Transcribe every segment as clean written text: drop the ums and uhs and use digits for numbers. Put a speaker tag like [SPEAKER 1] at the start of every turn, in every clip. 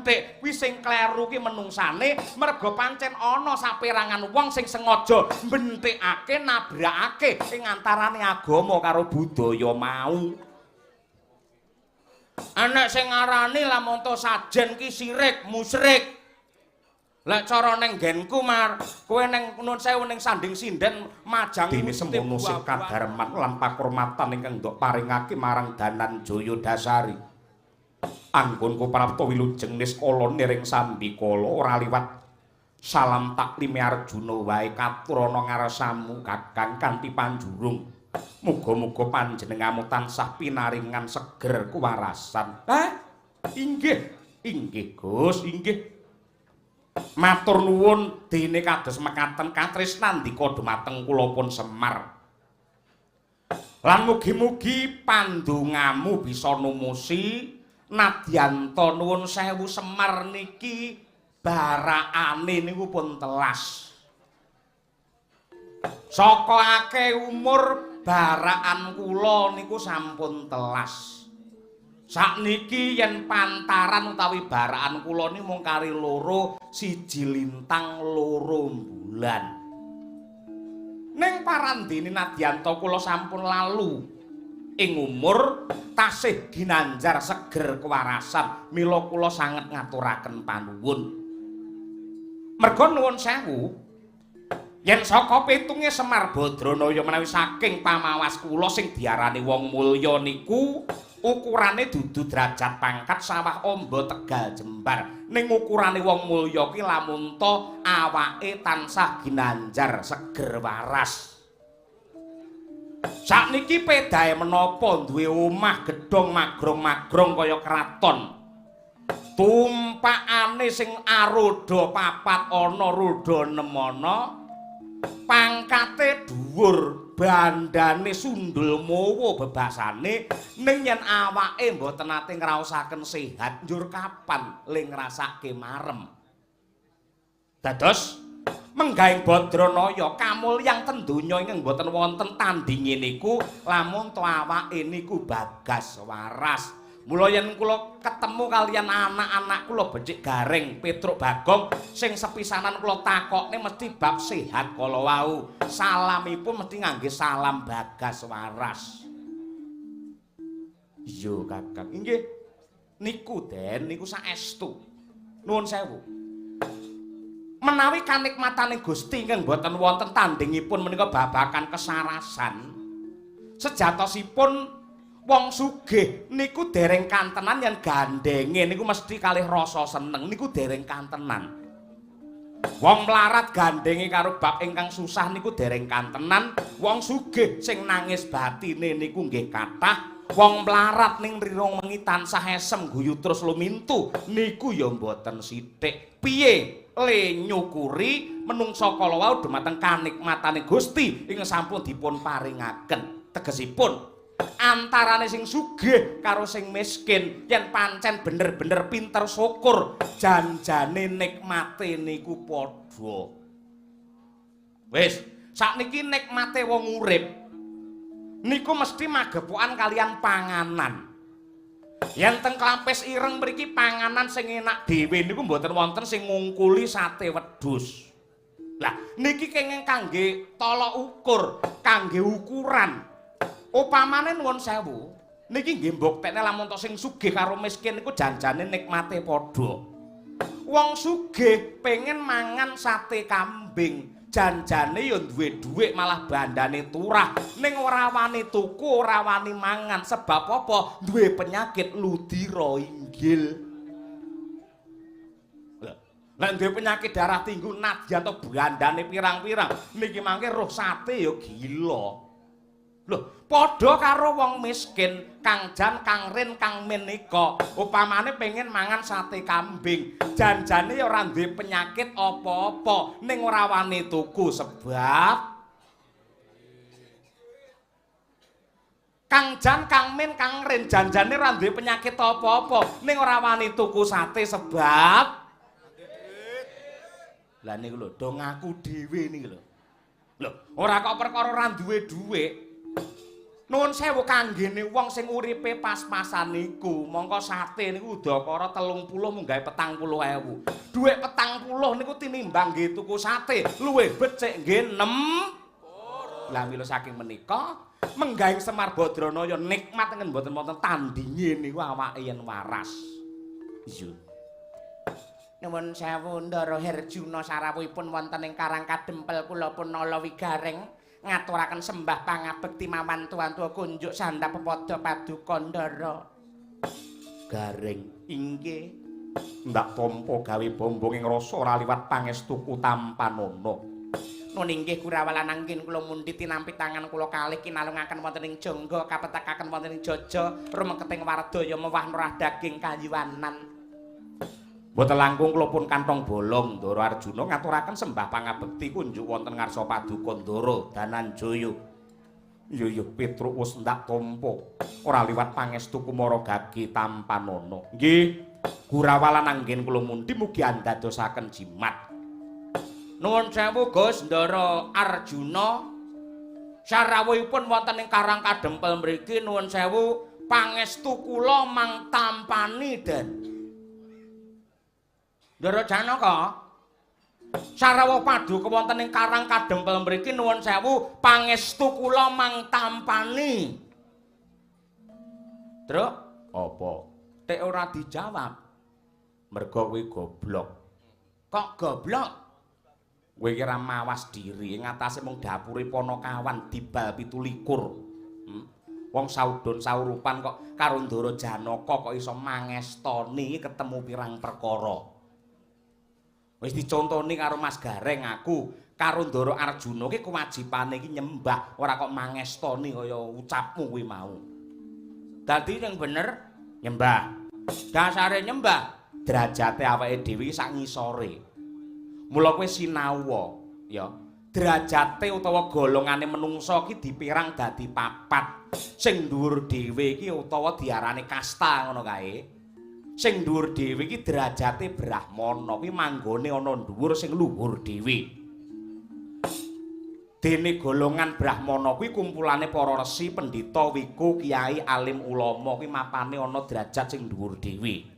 [SPEAKER 1] benthik. Kuwi sing kleru ki menungsane, merga pancen ana saperangan wong sing sengaja benthikake, nabrakake ing antarane agama karo budaya mau. Enek sing ngarani lamun to sajen ki sirik, musyrik. Lek cara neng nggenku mar, kowe neng nuwun sewu ning sanding sinden majang
[SPEAKER 2] dene semono sing kadarman lan pakurmatan ingkang ndok paringake marang Dananjaya Dasari. Anggonku prapta wilujeng niskala niring sambikala ora liwat salam taklime Arjuna wae katurana ngarsamu Kakang kanthi panjurung. Muga-muga panjenenganmu tansah pinaringan seger kuwarasan. Hah? Inggih, inggih Gus, inggih. Matur nuwun dene kados mekaten katresnandika dumateng kula pun Semar. Lan mugi-mugi pandongamu bisa numusi nadyanta nuwun sewu Semar niki barakane niku pun telas. Saka akeh umur barakan kula niku sampun telas. Sakniki yen pantaran utawi barakan kula ni mung kari loro, siji lintang loro bulan. Ning parandene nadyanta kula sampun lalu ing umur tasih ginanjar seger kewarasan, mila kula sanget ngaturaken panuwun. Merga nuwun sewu, yen saka pitunge Semar Badranaya menawi saking pamawas kula sing diarani wong mulya niku ukurane dudu derajat pangkat sawah amba tegal jembar, ning ukurane wong mulya ki lamun to awake tansah ginanjar seger waras. Sakniki pedahe menapa duwe omah gedhong magrong-magrong kaya kraton, tumpakane sing aroda papat ana roda enem ana, pangkate dhuwur, bandane sundul mowo bebasane, ning yen awake mboten nate ngraosaken sehat, njur kapan le ngrasake marem? Dados menggahing Badranaya kamulyan ten donya ingkang mboten wonten tandinge niku lamun to awake niku bagas waras. Mula yen kula ketemu kalian anak-anak kula becik Gareng, Petruk, Bagong, sing sepisanan kula takokne mesti bab sehat kala wau. Salamipun mesti ngangge salam bagas waras. Iya, Kakang. Inggih. Niku Den, niku saestu. Nuwun sewu. Menawi kanikmatane Gusti ingkang boten wonten tandingipun menika babakan kesarasan. Sejatosipun wong sugih niku dereng kantenan yen gandenge niku mesti kalih rasa seneng niku dereng kantenan. Wong melarat gandenge karo bab ingkang susah niku dereng kantenan. Wong sugih sing nangis batine niku nggih kathah. Wong melarat ning rirung wengi tansah esem guyu terus lumintu niku ya mboten sithik. Piye le nyukuri menungsa kala wau dumateng kanikmatane Gusti ingkang sampun dipun paringaken? Tegesipun antarane sing sugih karo sing miskin yen pancen bener-bener pinter syukur, janjane nikmate niku padha. Wis, sakniki nikmate wong urip niku mesti magepokan kalian panganan. Yen teng Klampis Ireng mriki panganan sing enak dhewe niku mboten wonten sing ngungkuli sate wedhus. Lah niki kenging kangge tolok ukur, kangge ukuran. Upamane nuwun sewu, niki nggih mbuktekne lamun to sing sugih karo miskin niku janjane nikmate padha. Wong sugih pengen mangan sate kambing, janjane ya duwe dhuwit malah bandane turah, ning ora wani tuku, ora wani mangan, sebab apa? Duwe penyakit ludira inggil. Lek duwe penyakit darah tinggi nadyan to bandane pirang-pirang, niki mangke roh sate ya gila. Lho, padha karo wong miskin, Kang Jan, Kang Rin, Kang Min nika, upamane pengen mangan sate kambing, janjane ya ora duwe penyakit apa-apa, ning ora wani tuku sebab Kang Jan, Kang Min, Kang Rin janjane ora duwe penyakit apa-apa, ning ora wani tuku sate sebab lah niku lho, do ngaku dhewe niku lho. Lho, ora kok perkara ora duwe dhuwit.
[SPEAKER 1] Nuwun sewu kanggene wong sing uripe pas-pasan niku, mongko sate niku udakara 30 munggahe 40.000. Dhuwit 40 niku tinimbang nggih tuku sate, luwih becik nggih 6. Lah mila saking menika menggahing Semar Badranaya nikmat ing mboten wonten tandinge niku awake yen waras. Iya.
[SPEAKER 3] Nuwun sewu Ndara Herjuna, sarawuhipun wonten ing Karang Kadempel kula pun nala wigareng ngaturaken sembah pangabekti mawan tuwa-tuwa kunjuk sandhap pepada paduka Ndara.
[SPEAKER 1] Gareng.
[SPEAKER 3] Inggih.
[SPEAKER 1] Ndak tampa gawe bombong ing rasa ora liwat pangestuku tampanana.
[SPEAKER 3] Nun inggih Kurawa, anggen kula mundhit tinampi tangan kula kalih kinalungaken wonten ing jangga, kapetakaken wonten ing jaja rumeketing wardaya mewah nurah daging kayuwanan.
[SPEAKER 1] Mboten langkung kula pun kantong bolong, Ndara Arjuna, ngaturaken sembah pangabekti kunjuk wonten ngarsa paduka Ndara Dananjaya. Iya iya Petruk, wis ndak tampa ora liwat pangestu kumara gage tampanana. Nggih. Kurawa, lan anggen kula mundhi mugi andadosaken jimat.
[SPEAKER 3] Nuwun sewu Gus Ndara Arjuna, sarawuhipun wonten ing Karang Kadempel mriki, nuwun sewu, pangestu kula mang tampani. Den Ndara Janaka, sarawuh paduka wonten ing Karang Kadempel mriki, nuwun sewu, pangestu kula mang tampani.
[SPEAKER 1] Truk, apa? Tek ora dijawab. Mergo kowe goblok.
[SPEAKER 3] Kok goblok?
[SPEAKER 1] Kowe iki ora mawas diri, ing atase mung dapure Panakawan dibal 27. Wong saudon saurupan kok karo Ndara Janaka kok iso mangestoni ketemu pirang perkara. Wis dicontoni karo Mas Gareng, aku karo Ndara Arjuna ki kewajibane iki nyembah, ora kok mangestoni kaya ucapmu kuwi mau.
[SPEAKER 3] Dadi sing bener
[SPEAKER 1] nyembah.
[SPEAKER 3] Dasare nyembah
[SPEAKER 1] derajate awake dhewe sak ngisore. Mula kowe sinau ya. Derajate utawa golongane menungsa ki dipirang dadi papat. Sing dhuwur dhewe iki utawa diarani kasta ngono kae. Sing dhuwur dhewe iki derajate brahmana, kuwi manggone ana dhuwur sing luhur dhewe. Dene golongan brahmana kuwi kumpulane para resi, pendhita, wiku, kiai, alim, ulama, kuwi mapane ana derajat sing dhuwur dhewe.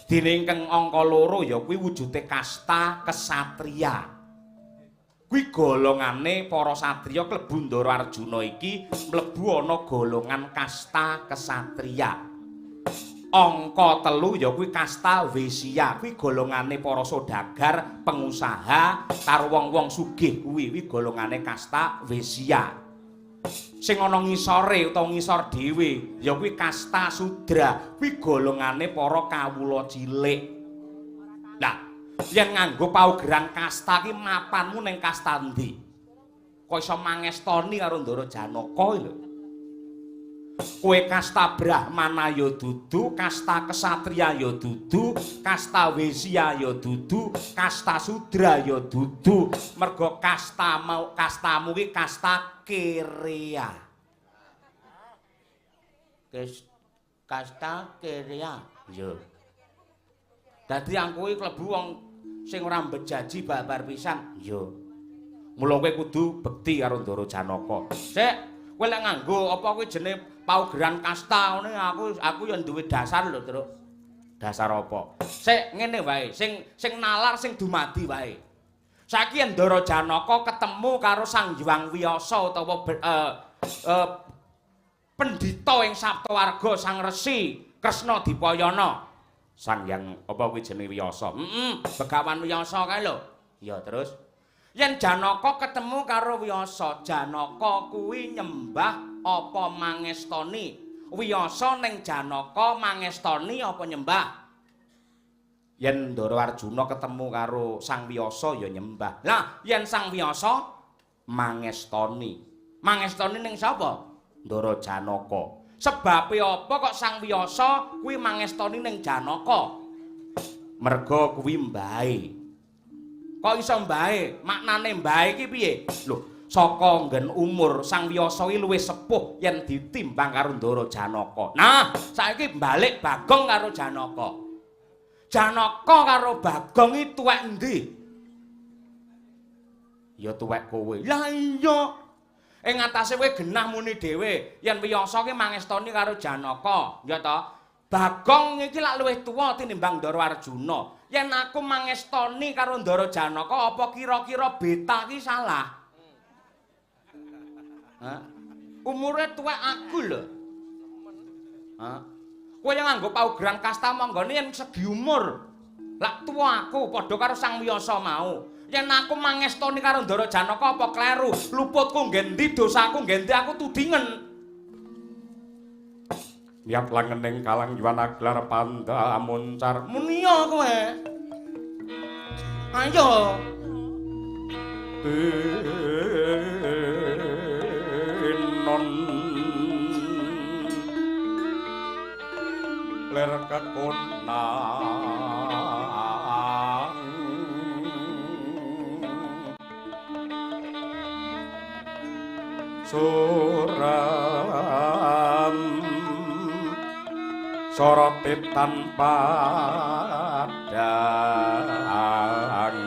[SPEAKER 1] Dene ingkang angka loro ya kuwi wujude kasta kesatria. Kuwi golongane para satriya, klebu Ndara Arjuna iki mlebu ana golongan kasta kesatria. Angka telu ya kuwi kasta wesya, kuwi golongane para saudagar, pengusaha, karo wong-wong sugih kuwi, kuwi golongane kasta wesya. Sing ana ngisore utawa ngisor dhewe ya kuwi kasta sudra, kuwi golongane para kawula cilik. Lah, yen nganggo paugeran kasta ki mapanmu ning kasta endi? Kok iso mangestoni karo Ndara Janaka lho? Kowe kasta brahmana ya dudu, kasta kesatria ya dudu, kasta wesya ya dudu, kasta sudra ya dudu. Mergo kasta mau kastamu ki kasta kerea.
[SPEAKER 3] Kasta kerea.
[SPEAKER 1] Iya.
[SPEAKER 3] Dadi ang kuwi klebu wong sing ora mbejaji babar pisan.
[SPEAKER 1] Iya. Mula kowe kudu bekti karo Ndara Janaka.
[SPEAKER 3] Sik, kowe lek nganggo apa kuwi jenenge paugeran kasta ngene, aku ya duwe dasar lho, Truk.
[SPEAKER 1] Dasar apa?
[SPEAKER 3] Sik, ngene wae, sing sing nalar sing dumadi wae. Saiki yen Ndara Janaka ketemu karo Sang Hyang Wiyasa utawa pendhita ing Saptawarga, Sang Resi Kresna Dipayana.
[SPEAKER 1] Sang Hyang apa kuwi jenenge Wiyasa?
[SPEAKER 3] Heeh, Begawan Wiyasa kae lho.
[SPEAKER 1] Ya terus?
[SPEAKER 3] Yen Janaka ketemu karo Wiyasa, Janaka kuwi nyembah apa mangestoni? Wiyasa ning Janaka mangestoni apa nyembah?
[SPEAKER 1] Yen Ndara Arjuna ketemu karo Sang Wiyasa ya nyembah.
[SPEAKER 3] Lah, yen Sang Wiyasa?
[SPEAKER 1] Mangestoni.
[SPEAKER 3] Mangestoni ning sapa?
[SPEAKER 1] Ndara Janaka.
[SPEAKER 3] Sebabe apa kok Sang Wiyasa kuwi mangestoni ning Janaka?
[SPEAKER 1] Merga kuwi mbahe.
[SPEAKER 3] Kok iso mbahe? Maknane mbahe iki piye?
[SPEAKER 1] Lho, saka nggen umur Sang Wiyasa iki luwih sepuh yen ditimbang karo Ndara Janaka.
[SPEAKER 3] Nah, saiki balik Bagong karo Janaka. Janaka karo Bagong iki tuwek endi?
[SPEAKER 1] Ya tuwek kowe.
[SPEAKER 3] Lah iya.
[SPEAKER 1] Ing ngatasé kowe genah muni dhewe yen Wiyasa ki mangestoni karo Janaka, ya ta? Bagong iki lak luwih tuwa tinimbang Ndara Arjuna. Yen aku mangestoni karo Ndara Janaka apa kira-kira beta ki salah? Hah? Umure tuwek aku lho. Hah? Kowe yang nganggo paugeran kasta monggone yen segi umur. Lak tuwa aku padha karo Sang Wiyasa mau. Yen aku mangestoni karo Ndara Janaka apa kleru? Luputku nggendi, dosaku nggendi, aku tudingen.
[SPEAKER 2] Niat langening kalang yuwana gelar panda muncar.
[SPEAKER 1] Muniya kowe. Ayo.
[SPEAKER 2] Tinon ler kekonang suram sorote tanpa dang.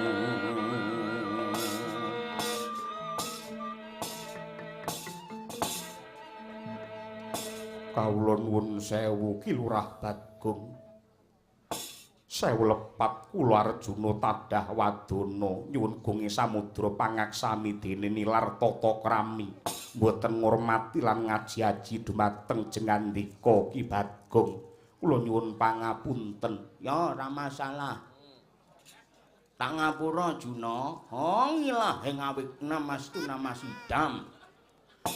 [SPEAKER 2] Kawula nuwun sewu Ki Lurah Bagong. Sewu lepat kula Arjuna tadah wadana nyuwun gunge samudra pangaksami dene nilar tata krami mboten ngurmati lan ngaji-aji dumateng jengandika Ki Bagong. Kula nyuwun pangapunten.
[SPEAKER 1] Ya ora masalah. Tak ngapura Juna. Oh ngilahing awikna mastu namasidam.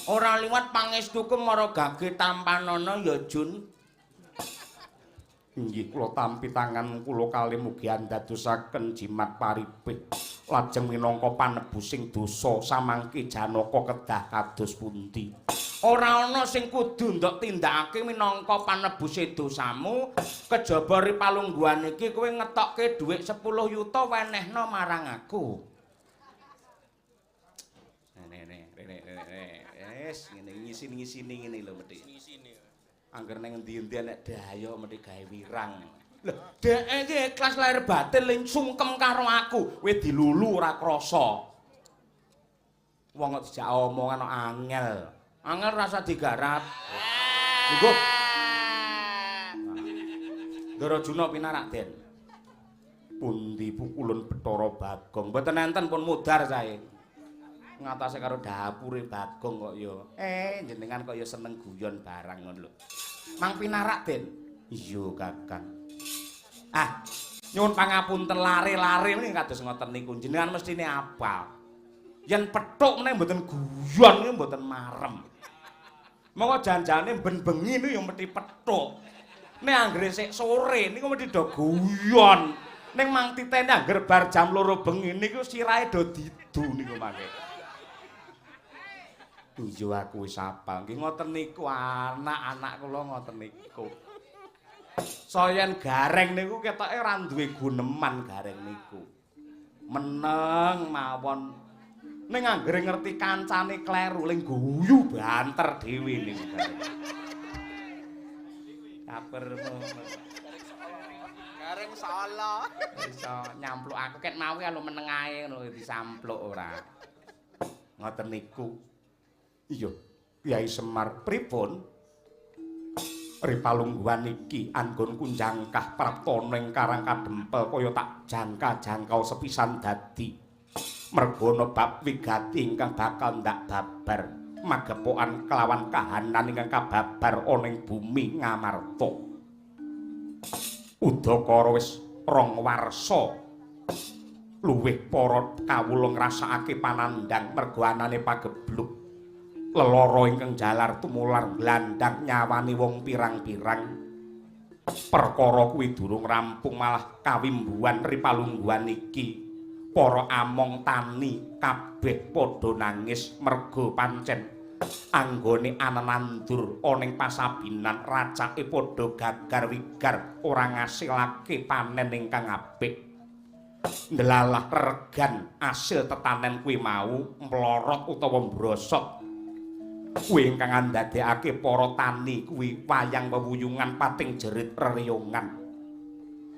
[SPEAKER 1] Ora liwat pangestuku mara gage tampanana ya Jun.
[SPEAKER 2] Inggih kula tampi tangan kula kalih mugi andadosaken jimat paripih lajeng minangka panebusing dosa samangke Janaka kedah kados pundi.
[SPEAKER 1] Ora ana sing kudu ndok tindakake minangka panebuse dosamu kejaba ri palungguhan iki kowe ngetokke dhuwit 10 yuta wenehno marang aku. Rene rene rene wis ngene ngisin-ngisini ngene lho mesti.
[SPEAKER 4] Ngisini.
[SPEAKER 1] Angger nang endi-endi nek dayo mesti gawe wirang. Lho, dheke iki ikhlas lahir batin ling sungkem karo aku. Kowe dilulu ora krasa. Wong kok dijak omongan kok angel. Angel rasa digarap. Monggo. Ndara Juna pinarak, Den.
[SPEAKER 2] Pundi pukulun Bathara Bagong?
[SPEAKER 1] Mboten enten pun mudhar sae. Ngatasé karo dapure Bagong kok ya. Jenengan kok ya seneng guyon barang ngono lho. Mang pinarak, Den.
[SPEAKER 2] Iya, Kakang.
[SPEAKER 1] Ah, nyuwun pangapunten lare-lare niki kados ngoten niku. Jenengan mestine apal. Yen pethuk meneh mboten guyon niku mboten marem. Monggo janjane ben bengi niku ya mesti pethuk. Nek anggere sik sore niku mesti do guyon. Ning mang titene angger bar jam 2 bengi niku sirahe do didu niku mangke.
[SPEAKER 2] Iya aku wis apal.
[SPEAKER 1] Nggih ngoten niku anak-anak kula ngoten niku. Sayen gareng niku ketoke ora duwe guneman gareng niku. Meneng mawon. Ning anggere ngerti kancane kleru ling guyu banter dhewe niku gareng. Kabar
[SPEAKER 4] Gareng salah.
[SPEAKER 1] Iso nyampluk aku ket mau lho meneng ae ngono disampluk ora.
[SPEAKER 2] Ngoten niku. Iya, Kyai Semar pripun? Ripalungguhan iki anggonku njangkah praptana ing Karang Kadempel kaya tak jangka-jangkau sepisan dadi. Merga ana bab wigati ingkang bakal ndak babar magepokan kelawan kahanan ingkang kababar ana ing bumi Ngamarta. Udakara wis rong warsa luwih para kawula ngrasakake panandhang merga anane pagebluk. Lelara ingkang jalar tumular glandang nyawane wong pirang-pirang. Perkara kuwi durung rampung malah kawimbuhan ripalungguhan iki. Para among tani kabeh padha nangis merga pancen anggone ananandur ana ing pasabinan racake padha gagar wigar ora ngasilake panen ingkang apik. Ndelalah regan asil tetanen kuwi mau mlorot utawa mbrosot. Kuwi ingkang andadekake para tani kuwi wayang wewuyungan pating jerit reriyungan.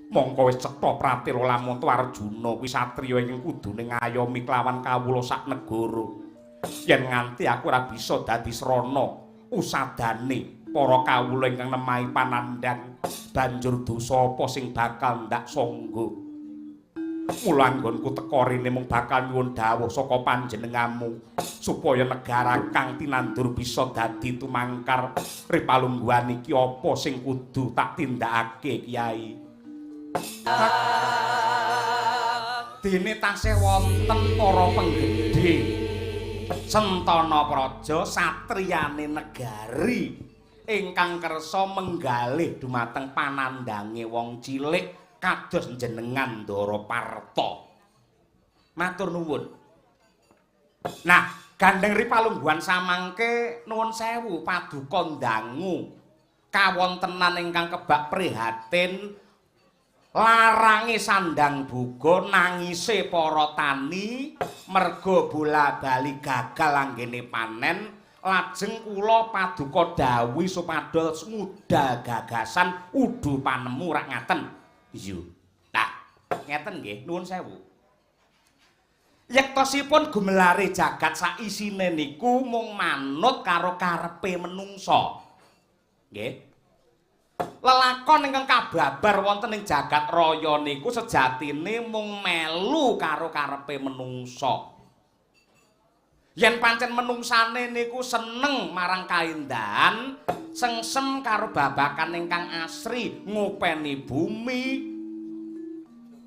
[SPEAKER 2] Mongko wis cetha pratela lamun Arjuna kuwi satriya ingkang kudune ngayomi kelawan kawula sak negara.
[SPEAKER 1] Yen nganti aku ora bisa dadi srana usadane para kawula ingkang nemahi panandhang, banjur dosa apa sing bakal ndak sangga? Mula anggonku teka rene mung bakal nyuwun dawuh saka panjenenganmu supaya negara kang tinandur bisa dadi tumangkar ripalungguhan iki. Apa sing kudu tak tindakake, Kyai? Dene tasih wonten para penggedhe Sentana Praja, satriyane negari ingkang kersa menggalih dumateng panandhange wong cilik kados jenengan, Ndara Parta. Matur nuwun. Nah, gandeng ripalungguhan samangke, nuwun sewu paduka ndangu kawontenan ingkang kebak prihatin larange sandang boga, nangise para tani merga bola-bali gagal anggene panen. Lajeng kula paduka dawuhi supados ngudal gagasan udu panemu, rak ngaten? Iya. Nah, ngeten nggih, nuwun sewu. Yektosipun gumelare jagat saisine niku mung manut karo karepe menungsa. Nggih. Lelakon ingkang kababar wonten ing jagat raya niku sejatine mung melu karo karepe menungsa. Yen pancen menungsane niku seneng marang kaendahan, sengsem karo babakan ingkang asri, ngopeni bumi,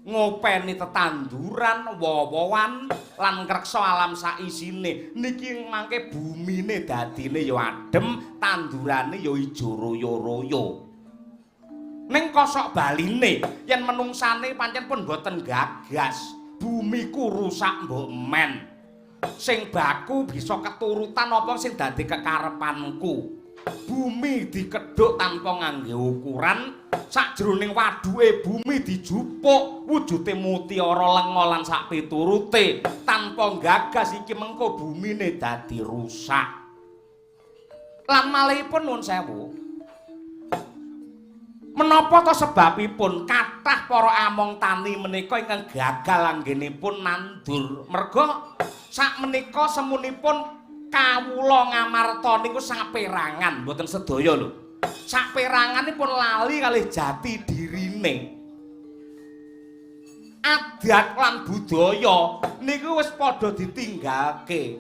[SPEAKER 1] ngopeni tetanduran, woh-wohan lan ngreksa alam saisine. Niki mangke bumine dadine ya adem, tandurane ya ijo royo-royo. Ning kosok baline, yen menungsane pancen pun boten gagas, bumiku rusak mbok men. Sing baku bisa keturutan apa sing dadi kekarepanku. Bumi dikedhuk tanpa ngangge ukuran, sakjroning waduke bumi dijupuk wujude mutiara lenga lan sak piturute, tanpa gagas iki mengko bumine dadi rusak. Lan malihipun, nuwun sewu, menapa to sebabipun kathah para among tani menika ingkang gagal anggenipun nandur? Merga sakmenika semunipun kawula Ngamarta niku saperangan, mboten sedaya lho. Saperanganipun lali kalih jati dirine. Adat lan budaya niku wis padha ditinggalke.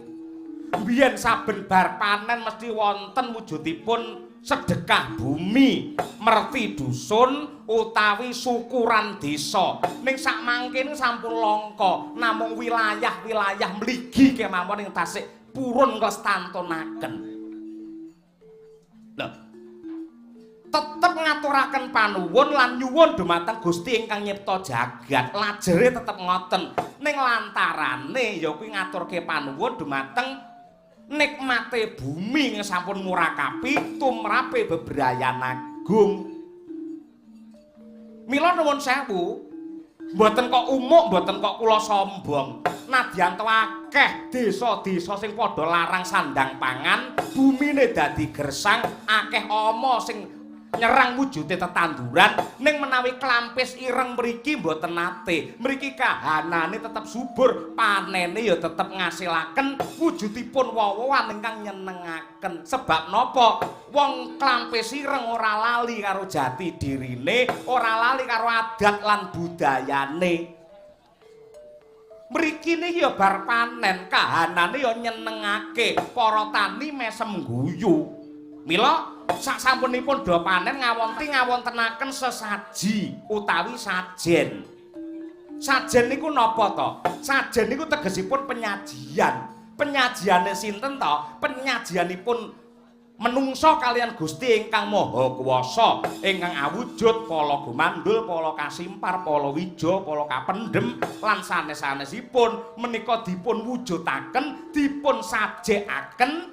[SPEAKER 1] Biyen saben bar panen mesti wonten wujudipun sedekah bumi, merti dusun utawi syukuran desa. Ning sakmangke sampun langka, namung wilayah-wilayah mligi kemawon ing tasik purun nglestantunaken. Lho, tetep ngaturaken panuwun lan nyuwun dumateng Gusti ingkang nyipta jagat. Lajere tetep ngoten. Ning lantarane ya kuwi ngaturke panuwun dumateng nikmate bumi ingkang sampun murakapi tumrape bebrayan agung. Mila nuwun sewu, mboten kok umuk, mboten kok kula sombong. Nadyan to akeh desa-desa sing padha larang sandang pangan, bumine dadi gersang, akeh ama sing nyerang wujude tetanduran, ning menawi Klampis Ireng mriki mboten nate. Mriki kahanane tetep subur, panene ya tetep ngasilaken wujudipun woh-wohan ingkang nyenengaken. Sebab napa? Wong Klampis Ireng ora lali karo jati dirine, ora lali karo adat lan budayane. Mriki niki ya bar panen, kahanane ya nyenengake, para tani mesem guyu. Mila sak sampunipun do panen ngawonti ngawontenaken sesaji utawi sajen. Sajen niku napa to? Sajen niku tegesipun penyajian. Penyajiane sinten to? Penyajianipun menungso kalian Gusti ingkang Maha Kuwasa ingkang awujud pala gumandul, pala kasimpar, pala wija, pala kapendhem lan sanes-sanesipun menika dipun wujudaken, dipun sajekaken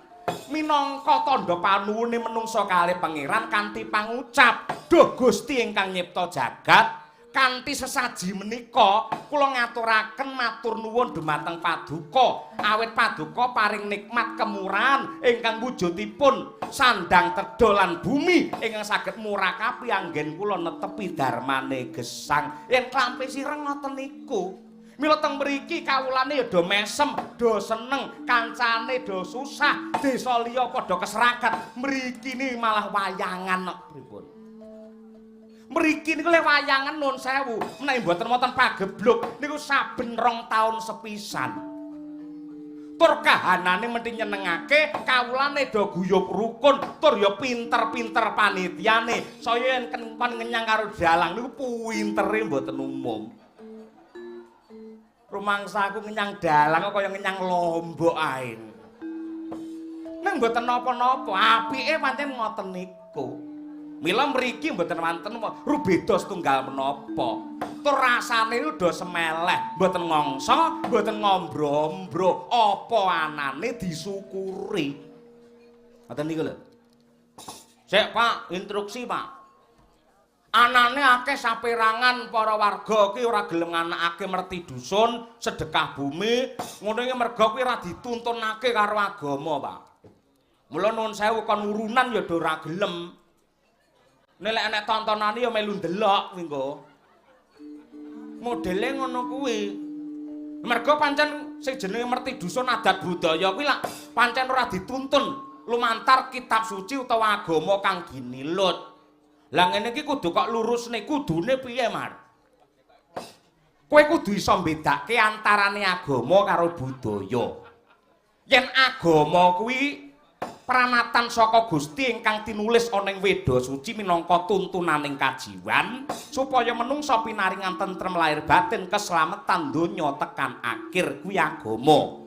[SPEAKER 1] minangka tandha panuwune menungsa kalih Pangeran kanthi pangucap, "Duh Gusti ingkang nyipta jagat, kanthi sesaji menika kula ngaturaken matur nuwun dumateng paduka, awit paduka paring nikmat kemurahan ingkang wujudipun sandang tedha lan bumi ingkang saged murakapi anggen kula netepi darmane gesang." Yen Klampis Ireng ngoten niku. Mila teng mriki kawulane ya do mesem, do seneng, kancane do susah, desa liya padha keserakat. Mriki ni malah wayangan kok pripun? Mriki niku le wayangan nun sewu, menawi mboten wonten pagebluk niku saben 2 taun sepisan. Tur kahanane mesti nyenengake, kawulane do guyub rukun, tur ya pinter-pinter panitiane. Saya yen kon ngenyang karo dalang niku puintere mboten umum. Rumangsa aku ngenyang dalang kok kaya ngenyang lombok ae. Nang mboten napa-napa, apike pancen ngoten niku. Mila mriki mboten wonten rubeda setunggal menapa. Tur rasane niku do semeleh, mboten ngongso, mboten ngombro-ombro, apa anane disyukuri. Ngoten niku lho. Sik Pak, instruksi Pak. Anane akeh saperangan para warga ki ora gelem nganakake merti dusun, sedekah bumi, ngono iki merga kuwi ora dituntunake karo agama, Pak. Mula nuwun sewu kon urunan ya do ora gelem. Nek lek enek tontonane ya melu ndelok kuwi engko. Modele ngono kuwi. Merga pancen sing jenenge merti dusun adat budaya kuwi lak pancen ora dituntun lumantar kitab suci utawa agama kang ginilut. Lah ngene iki kudu kok lurusne, kudune piye, Mar? Kowe kudu iso mbedake antarane agama karo budaya. Yen agama kuwi pranatan saka Gusti ingkang tinulis ana ing Weda Suci minangka tuntunaning kajiwan supaya menungsa pinaringan tentrem lahir batin keslametan donya tekan akhir, kuwi agama.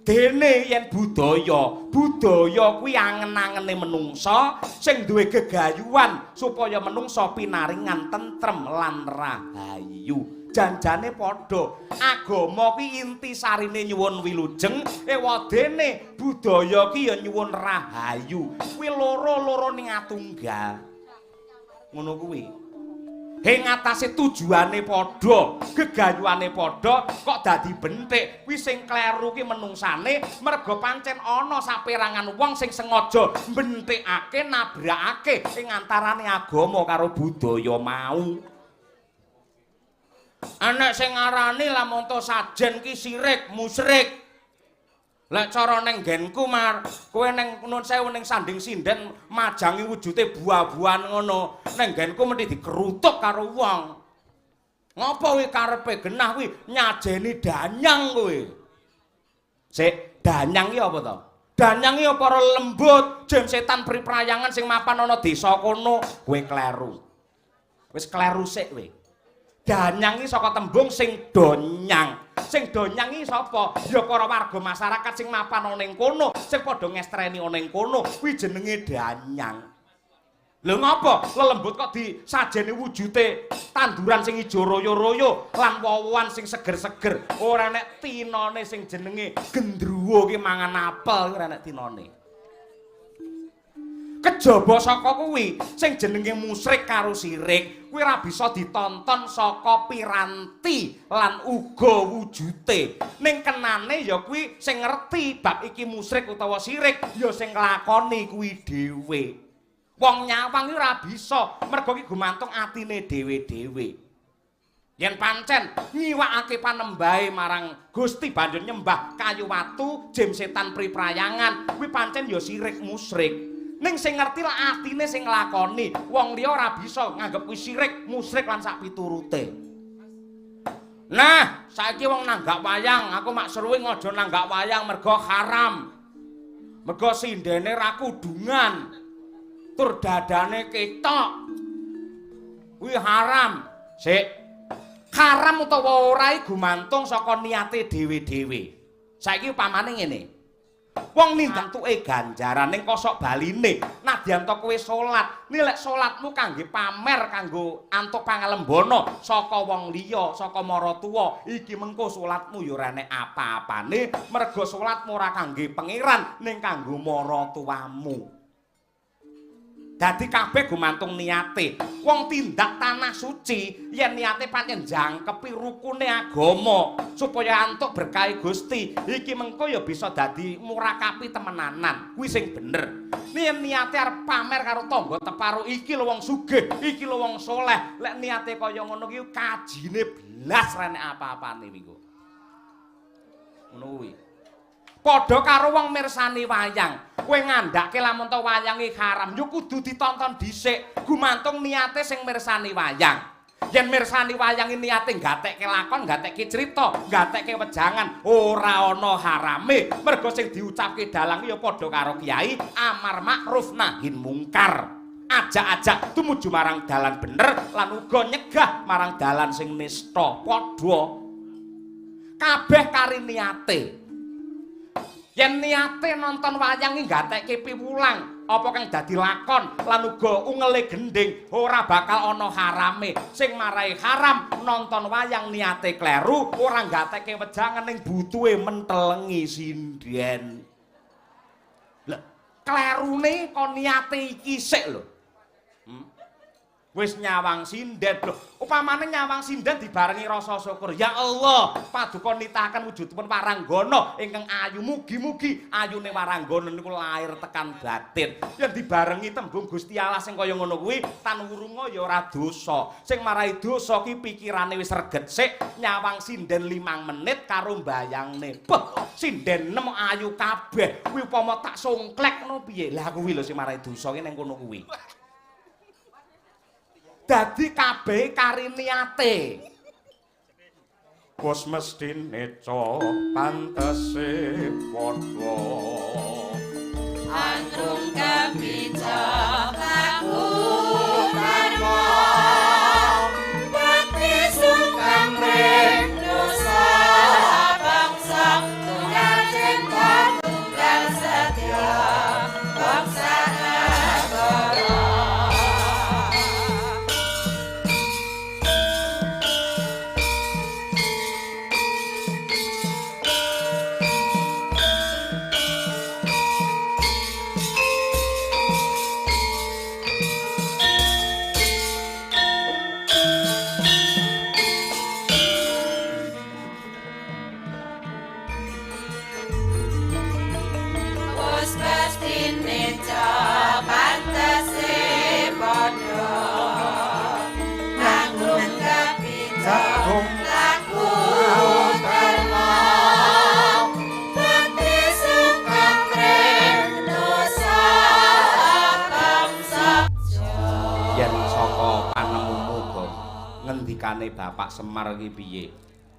[SPEAKER 1] Dene yen budaya, budaya kuwi angen-angene menungsa sing duwe gegayuhan supaya menungsa pinaringan tentrem lan rahayu. Janjane padha, agama kuwi intisarine nyuwun wilujeng, ewadene budaya ki ya nyuwun rahayu. Kuwi loro-loro ning atunggal. Ngono kuwi. Ing ngatasé tujuane padha, gegayuhane padha, kok dadi benthik. Kuwi sing kleru ki menungsane, merga pancen ana saperangan wong sing sengaja benthikake, nabrakake ing antarane agama karo budaya mau. Enek sing ngarani lamun to sajen ki sirik, musyrik. Lek cara neng nggenku Mar, kowe neng nun sewu ning sanding sinden majangi wujude buah-buahan ngono. Neng nggenku mesti dikerutuk karo wong. Ngopo kuwi karepe genah kuwi nyajeni danyang kowe. Sik, danyang ki apa to? Danyang ki para lembut, jin setan priprayangan sing mapan ana desa kono, kowe kleru. Wis kleru sik kowe. Danyang iki saka tembung sing donyang. Sing donyang iki sapa? Ya para warga masyarakat sing mapan ana ing kono, sing padha ngestreni ana ing kono, kuwi jenenge danyang. Lho ngopo lelembut kok disajeni wujude tanduran sing ijo royo-royo lan wowoan sing seger-seger. Ora nek tinone sing jenenge gendruwo ki mangan apel ora nek tinone. Kejaba saka kuwi sing jenenge musyrik karo sirik kuwi ora bisa ditonton saka piranti lan uga wujute. Ning kenane ya kuwi sing ngerti bab iki musyrik utawa sirik ya sing nglakoni kuwi dhewe. Wong nyawang iki ora bisa mergo iki gumantung atine dhewe-dhewe. Yen pancen nyiwakake panembahe marang Gusti banjur nyembah kayu watu, jim setan priprayangan, kuwi pancen ya sirik musyrik. Ning sing ngerti lak atine sing nglakoni, wong liya ora bisa nganggep kuwi sirik, musyrik lan sak piturute. Nah, saiki wong nanggap wayang, aku mak seruwi aja nanggap wayang mergo haram. Mergo sindene ra kudungan. Tur dadane ketok. Kuwi haram. Sik. Haram utawa ora iki gumantung saka niate dhewe-dhewe. Saiki upamane ngene. Wong nindak tuke ganjaran ning kosok baline. Nadyan to kowe salat, nilek salatmu kangge pamer, kanggo antuk pangalembono saka wong liya, saka maratuwa, iki mengko salatmu ya ora enek apa-apane, mergo salatmu ora kangge pangeran ning kanggo maratuwamu. Dadi kabeh gumantung niate. Wong tindak tanah suci yen niate pancen jangkepi rukune agama supaya antuk berkahe Gusti, iki mengko ya bisa dadi murakapi temenanan. Kuwi sing bener. Yen niate arep pamer karo tangga teparo, iki lho wong sugih, iki lho wong soleh. Lek niate kaya ngono ki kajine blas ra enek apa-apane minggu. Ngono kuwi. Padha karo wong mirsani wayang. Kowe ngandhake lamun to wayange haram, yo kudu ditonton dhisik. Gumantung niate sing mirsani wayang. Yen mirsani wayang niate gatekke lakon, gatekke crita, gatekke wejangan, ora ana harame. Mergo sing diucapke dalang ya padha karo kiai, amar makruf nahi mungkar. Ajak-ajak tumuju marang dalan bener lan uga nyegah marang dalan sing nista. Padha. Kabeh kari niate. Yen niate nonton wayang iki gatekke piwulang, apa kang dadi lakon lan uga ungele gendhing, ora bakal ana harame. Sing marai haram nonton wayang niate kleru, ora gatekke wejangan ning butuhe mentelengi sinden. Lha, klerune kok niate iki sik lho. Wis nyawang sinden lho. Upamane nyawang sinden dibarengi rasa syukur. Ya Allah, paduka nitahaken wujudipun waranggana ingkang ayu. Mugi-mugi ayune waranggana niku lair tekan batin. Yen dibarengi tembung Gusti Allah sing kaya ngono kuwi, tan wurunga ya ora dosa. Sing marai dosa ki pikirane wis reget sik, nyawang sinden 5 menit karo mbayangne. Beh, sinden 6 ayu kabeh. Kuwi upama tak songklek ngono piye? Lah kuwi lho sing marai dosa ki ning kono kuwi. Dadi kabeh kari niate.
[SPEAKER 2] Wis mestine ca pantese padha.
[SPEAKER 4] Anggrung kebicak laku karma bakti sungkem ring nusa bangsa tunggal cinta tunggal setia bangsa negara.
[SPEAKER 1] Ngendikane Bapak Semar iki piye?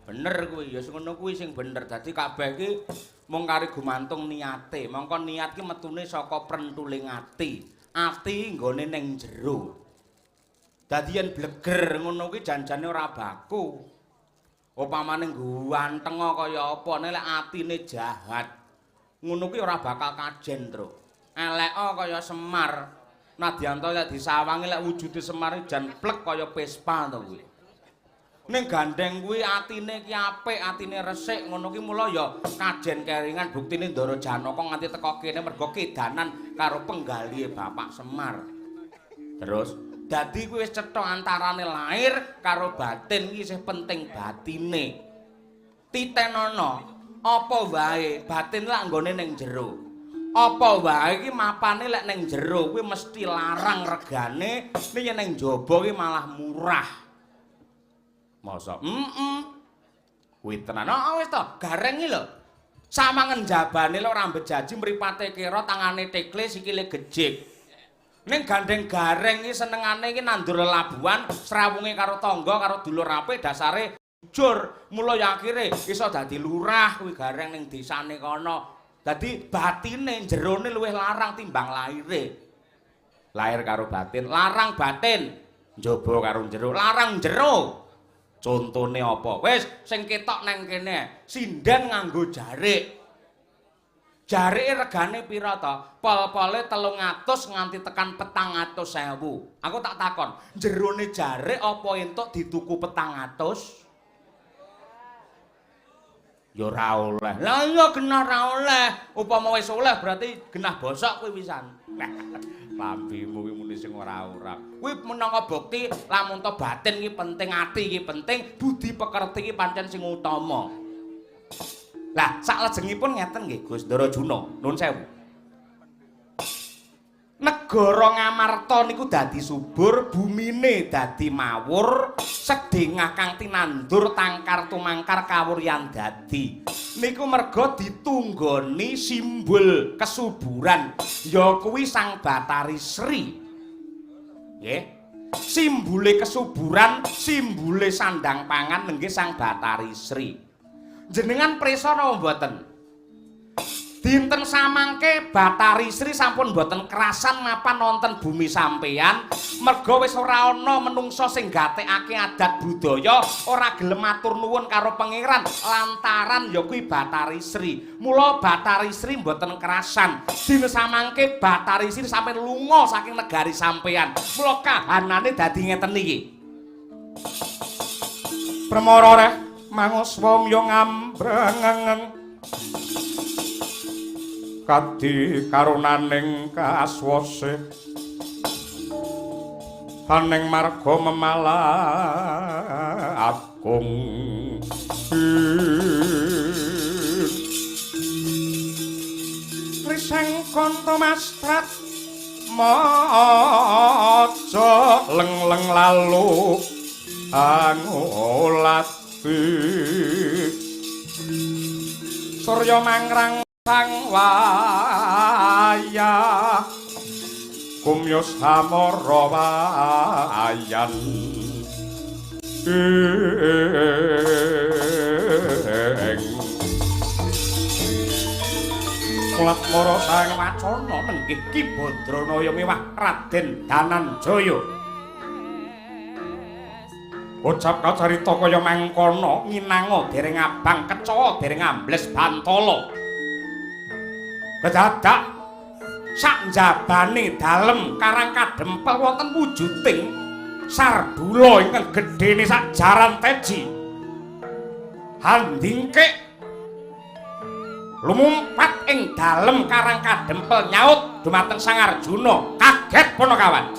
[SPEAKER 1] Bener kuwi, ya sing ngono kuwi sing bener. Dadi kabeh iki mung kari gumantung niate. Mongko niat ki metune saka prentuling ati. Ati nggone ning jero. Dadi yen bleger ngono kuwi janjane ora baku. Upamane ganteng kaya apa nek lek atine jahat, ngono kuwi ora bakal kajen, Truk. Eleka kaya Semar. Nadyan lek disawangi lek wujude Semar jan plek kaya Vespa to kuwi. Ning gandeng kuwi atine ki apik, atine resik ngono ki mula ya kajen keringan buktine Ndara Janaka nganti teko kene mergo kedanan karo penggalihe Bapak Semar. Terus dadi kuwi wis cetha antarane lahir karo batin ki isih penting batine. Titenono apa wae batin lak nggone ning jero. Apa wae iki mapane lek ning jero kuwi mesti larang regane, nek yen ning jaba ki malah murah. Masa? Kuwi tenan. Oh wis to, gareng iki lho. Samangen jabane lho ora mbejaji mripate kira tangane tekle sikile gejik. Ning gandeng gareng iki senengane iki nandur lelabuhan, srawunge karo tangga karo dulur apik dasare jujur. Mula ya akhire iso dadi lurah kuwi gareng ning desane kono. Dadi batine jerone luwih larang timbang laire. Lahir karo batin, larang batin. Njaba karo jero, larang jero. Contone apa? Wis sing ketok nang kene, sinden nganggo jarik. Jarike regane pira to? Pol-pole 300 nganti tekan 400.000. Aku tak takon, jerone jarik apa entuk dituku 400? Ya ora oleh. Lah iya genah ora oleh. Upama wis oleh berarti genah bosok kuwi pisan. Lambimu kuwi muni sing ora-ora. Kuwi minangka bukti lamun to batin iki penting, ati iki penting, budi pekerti iki pancen sing utama. Lah saklejengipun ngeten nggih Gus Ndara Juna, nuwun sewu. Negara Ngamarta niku dadi subur, bumine dadi mawur, sedengah kang tinandur tangkar tumangkar kawuryan dadi. Niku merga ditunggoni simbol kesuburan, ya kuwi Sang Batari Sri. Nggih. Simbole kesuburan, simbole sandang pangan nenggih Sang Batari Sri. Jenengan prisa napa mboten? Dinten samangke Batari Sri sampun mboten kerasan mapan wonten bumi sampeyan, merga wis ora ana menungsa sing gatekake adat budaya, ora gelem matur nuwun karo pangeran lantaran ya kuwi Batari Sri. Mula Batari Sri mboten kerasan. Dinten samangke Batari Sri sampe lunga saking negari sampeyan. Mula kahanane dadi ngeten iki.
[SPEAKER 2] Permara reh manguswa mya ngambrengeng kadi karunaning kaswase aning marga memala agung riseng kanto mastrat maca leng-leng lalu angulati surya mangrang sang wayah kumyus hamara wayan ing kulat mara sang
[SPEAKER 1] wacana nenggih Ki Badranaya miwah Raden Dananjaya. Ucap kacarita kaya mangkono nginanga dereng abang kecawa dereng ambles bantala. Kedadak sak njabane dalem Karang Kadempel wonten wujuding sardula ingkang gedhene sak jaran teji. Handingkik lumumpat ing dalem Karang Kadempel nyaut dumateng Sang Arjuna. Kaget Panakawan.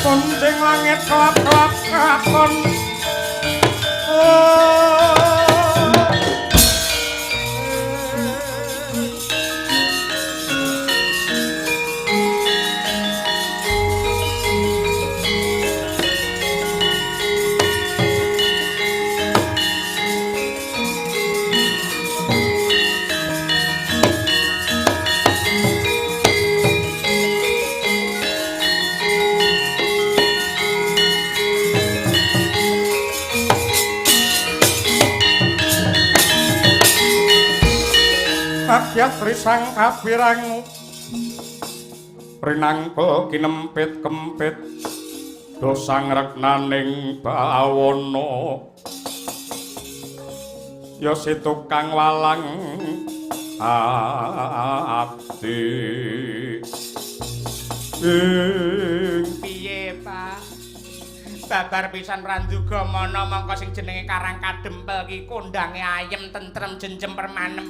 [SPEAKER 2] Kunjing langit kelap-kelap kakon. Kakyat risang kapirang rinangkel kinempit kempit dosang reknaning bawana ya si tukang walang abdi.
[SPEAKER 3] Piye, Pak? Babar pisan randuga mana mongko sing jenenge Karang Kadempel ki kondange ayem tentrem jenjem permanem.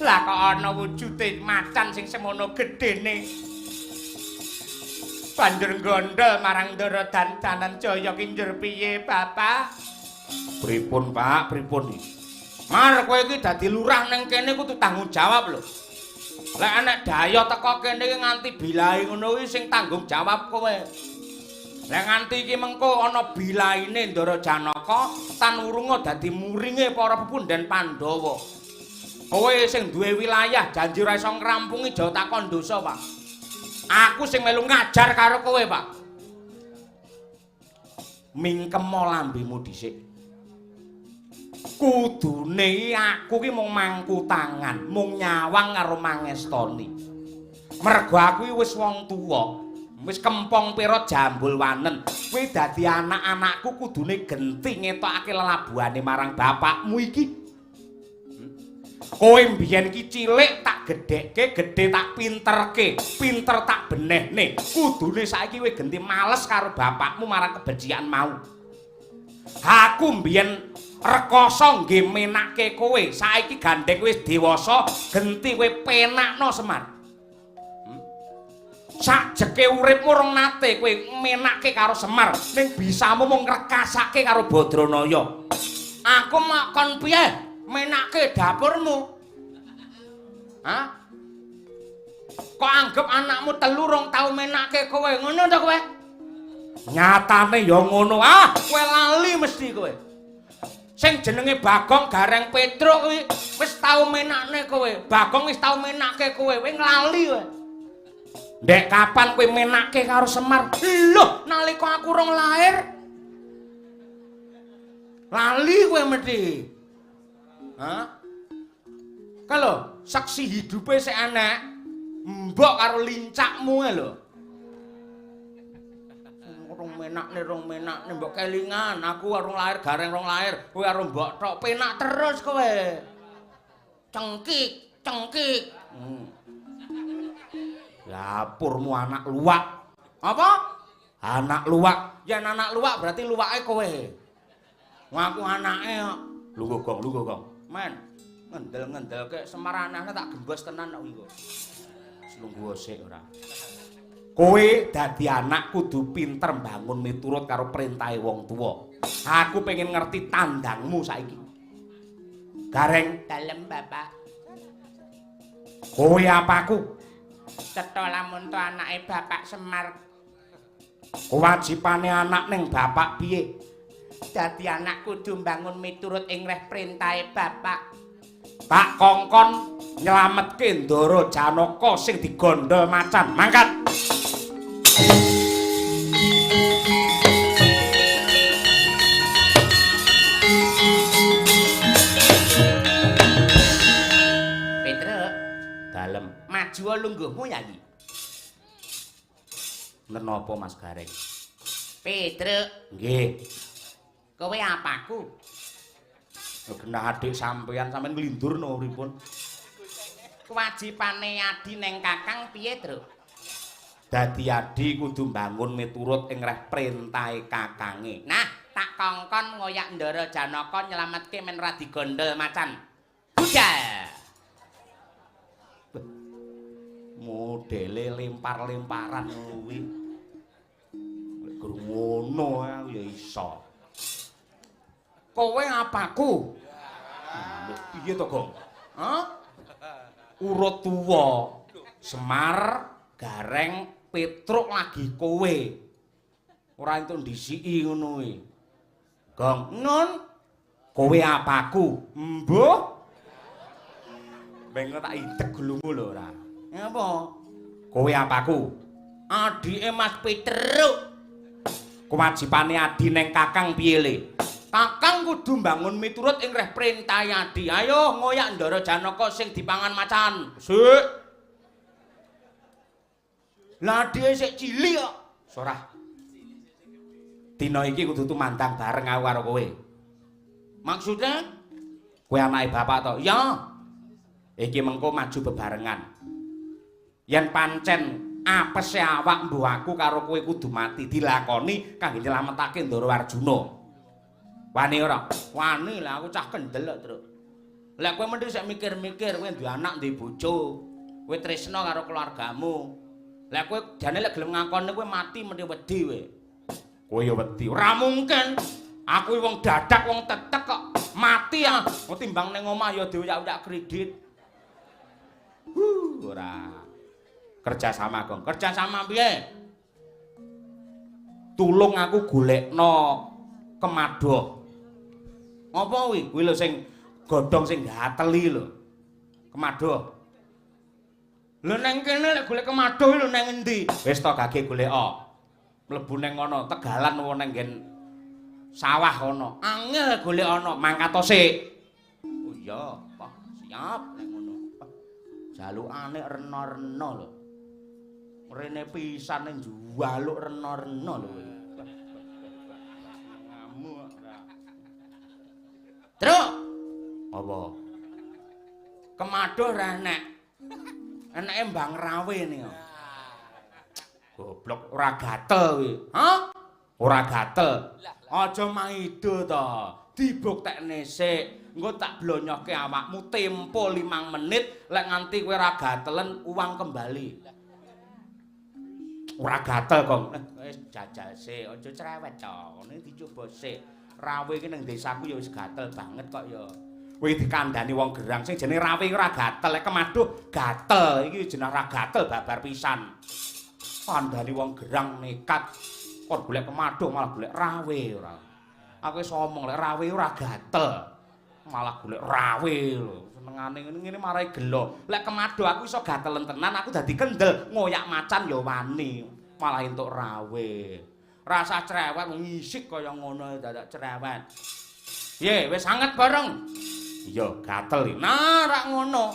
[SPEAKER 3] Lah kok ana wujude macan sing semono gedene. Banjur gondol marang Ndara Dananjaya ki njur piye, Bapak?
[SPEAKER 1] Pripun, Pak? Pripun iki? Mar kowe iki dadi lurah ning kene kudu tanggung jawab lho. Lek enek dayo teko kene iki nganti bilahi ngono kuwi sing tanggung jawab kowe. Lek nganti iki mengko ana bilaine Ndara Janaka tan wurunga dadi muringe para pepundhen Pandhawa. Kowe sing duwe wilayah janji ora iso ngrampungi aja takon dosa, Pak. Aku sing melu ngajar karo kowe, Pak. Mingkemo lambemu dhisik. Kudune aku ki mung mangku tangan, mung nyawang karo mangestoni. Mergo aku wis wong tuwa, wis kempong pira jambul wanen. Kowe dadi anak-anakku kudune genti ngetokake lelabuhane marang bapakmu iki. Kowe mbiyen iki cilik tak gedhekke, gedhe tak pinterke, pinter tak benehne. Kudune saiki kowe genti males karo bapakmu marang kebecikan mau. Aku mbiyen rekoso nggih menakke kowe, saiki gandeng wis dewasa, genti kowe penakno Semar. Sakjeke uripmu rong nate kowe menakke karo Semar, ning bisamu mung ngrekasake karo Badranaya.
[SPEAKER 3] Aku mak kon piye menakke dapurmu? Hah? Kok anggap anakmu telu rong tau menakke kowe, ngono to kowe?
[SPEAKER 1] Nyatane ya ngono. Ah,
[SPEAKER 3] kowe lali mesti kowe. Sing jenenge Bagong Gareng Petruk kuwi wis tau menakne kowe. Bagong wis tau menakke kowe, kowe nglali kowe.
[SPEAKER 1] Ndek kapan kowe menakke karo Semar?
[SPEAKER 3] Loh, nalika aku rong lahir. Lali kowe mesti. Hah? Kalau saksi hidupe sik enek, mbok karo lincakmu e lho. Rong menakne mbok kelingan, aku rong lahir, Gareng rong lahir, kowe karo mbok tok penak terus kowe. Cengkik, cengkik.
[SPEAKER 1] Dapurmu anak luwak.
[SPEAKER 3] Apa?
[SPEAKER 1] Anak luwak.
[SPEAKER 3] Yen anak luwak berarti luwake kowe. Wong aku anake kok.
[SPEAKER 1] Lungguh gong, lungguh gong.
[SPEAKER 3] Men, ngendel-ngendelke Semar anane tak gembos tenan kok engko.
[SPEAKER 1] Lungguh sik ora. Kowe dadi anak kudu pinter mbangun miturut karo perintahe wong tuwa. Aku pengen ngerti tandangmu saiki. Gareng,
[SPEAKER 3] dalem Bapak.
[SPEAKER 1] Kowe apaku?
[SPEAKER 3] Cetha lamun to anake Bapak Semar.
[SPEAKER 1] Kewajibane anak ning bapak piye?
[SPEAKER 3] Dadi anak kudu mbangun miturut ing reh perintahe bapak.
[SPEAKER 1] Tak kongkon nyelametke Ndara Janaka sing digondol macan. Mangkat.
[SPEAKER 3] Petruk,
[SPEAKER 1] dalem.
[SPEAKER 3] Maju lungguhmu ya iki.
[SPEAKER 1] Menapa Mas Gareng?
[SPEAKER 3] Petruk.
[SPEAKER 1] Nggih.
[SPEAKER 3] Kowe apaku?
[SPEAKER 1] Genah adik sampeyan, sampeyan nglindurno pripun?
[SPEAKER 3] Kewajibane adi neng kakang piye, Truk?
[SPEAKER 1] Dadi adi kudu mbangun miturut ing reh perintahe kakange.
[SPEAKER 3] Nah, tak kongkon ngoyak Ndara Janaka nyelametke men ora digondol macan. Budal.
[SPEAKER 1] Modele lempar-lemparan kuwi. Lek gur ngono aku ya iso.
[SPEAKER 3] Kowe apaku?
[SPEAKER 1] Lho, piye to, Gong?
[SPEAKER 3] Hah?
[SPEAKER 1] Urut tuwa. Semar, Gareng, Petruk lagi kowe. Ora entuk ndisiki ngono kuwi. Gong,
[SPEAKER 3] nun,
[SPEAKER 1] kowe apaku? Mbuh. Mengko tak ideg gulumu lho ora.
[SPEAKER 3] Apa?
[SPEAKER 1] Kowe apaku?
[SPEAKER 3] Adike Mas Petruk.
[SPEAKER 1] Kewajibane adi neng kakang piye le?
[SPEAKER 3] Kakang kudu mbangun miturut ing reh perintahe adi. Ayo ngoyak Ndara Janaka sing dipangan macan.
[SPEAKER 1] Sik.
[SPEAKER 3] Lah adike sik cilik kok.
[SPEAKER 1] Sorah. Dina iki kudu tumandang bareng aku karo kowe.
[SPEAKER 3] Maksudnya?
[SPEAKER 1] Kowe anake bapak to?
[SPEAKER 3] Ya.
[SPEAKER 1] Iki mengko maju bebarengan. Yen pancen apese awak mbuh aku karo kowe kudu mati dilakoni kangge nyelametake Ndara Arjuna. Wani ora?
[SPEAKER 3] Wani lah aku cah kendel kok, Truk. Lek kowe mendhi sik mikir-mikir, kowe duwe anak, duwe bojo. Kowe tresna karo keluargamu. Lek kowe jane lek gelem ngakoni kowe mati mendhi wedi kowe.
[SPEAKER 1] Kowe ya wedi.
[SPEAKER 3] Ora mungkin. Aku wong dadak, wong tetek kok mati ah. Timbang ning omah ya dioyak-oyak kredit.
[SPEAKER 1] Ora. Kerja sama, Gong.
[SPEAKER 3] Kerja sama piye?
[SPEAKER 1] Tulung aku golekno kemadoh.
[SPEAKER 3] Apa kuwi?
[SPEAKER 1] Kuwi lho sing godhong sing gateli lho. Kemadoh.
[SPEAKER 3] Lho neng kene lek golek kemadoh lho neng endi?
[SPEAKER 1] Wis to gage goleka. Mlebu neng kono, tegalan apa neng nggen sawah kono.
[SPEAKER 3] Angel golek ana,
[SPEAKER 1] mangkat to sik.
[SPEAKER 3] Oh iya, Pak, siap nek ngono. Jalukane rena-rena lho.
[SPEAKER 1] Rene pisan ning njaluk rena-rena lho kowe. Ngamuk ora.
[SPEAKER 3] Truk,
[SPEAKER 1] Apa?
[SPEAKER 3] kemaduh ora enek. Eneke mbang rawe nih.
[SPEAKER 1] Goblok ora gatel kowe.
[SPEAKER 3] Hah?
[SPEAKER 1] Ora gatel. Aja maido to. Dibuktekne sik. Engko tak blonyohke awakmu tempo 5 menit, lek nganti kowe ora gatelen uang kembali. Ora gatel, Gong. Wis jajal sik, aja cerewet to. Ngene dicoba sik. Rawe iki ning desaku ya wis gatel banget kok ya. Kowe dikandani wong gerang sing jenenge rawe iki ora gatel, lek kemaduh gatel. Iki jeneng ora gatel babar pisan. Kandhani wong gerang nekat kon golek kemaduh malah golek rawe ora. Aku wis omong lek rawe ora gatel. Malah golek rawe lho. Senengane ngene marai gelo. Lek kemaduh aku iso gatelen tenan, aku dadi kendel, ngoyak macan ya wani. Malah entuk rawe. Rasa cerewet wong ngisik kaya ngono dadak cerewet.
[SPEAKER 3] Piye, wis anget bareng?
[SPEAKER 1] Iya, gatel iki.
[SPEAKER 3] Nah, rak ngono.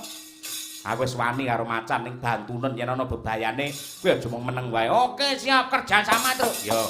[SPEAKER 1] Aku wis wani karo macan ning bantunen yen ana bebayane, kowe aja mung meneng wae.
[SPEAKER 3] Oke, siap kerja sama, Truk.
[SPEAKER 1] Yo.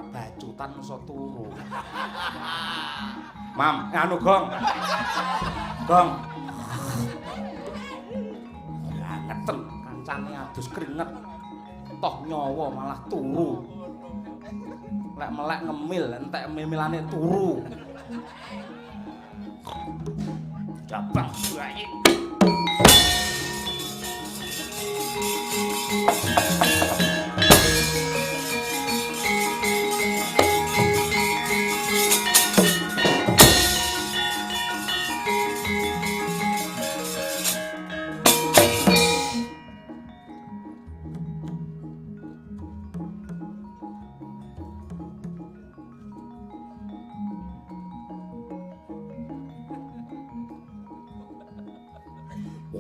[SPEAKER 1] Bacutan iso turu. Mam, anu gong. Gong. Kados keringet. Toh nyawa malah turu. Lek melek ngemil, entek milane turu. Jabang bae.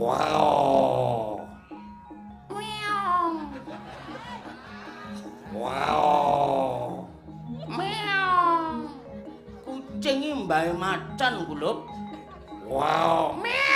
[SPEAKER 1] Wow.
[SPEAKER 3] Meong.
[SPEAKER 1] Wow.
[SPEAKER 3] Meong. Kucing iki mbae macan, Gulup.
[SPEAKER 1] Wow.
[SPEAKER 3] Meong.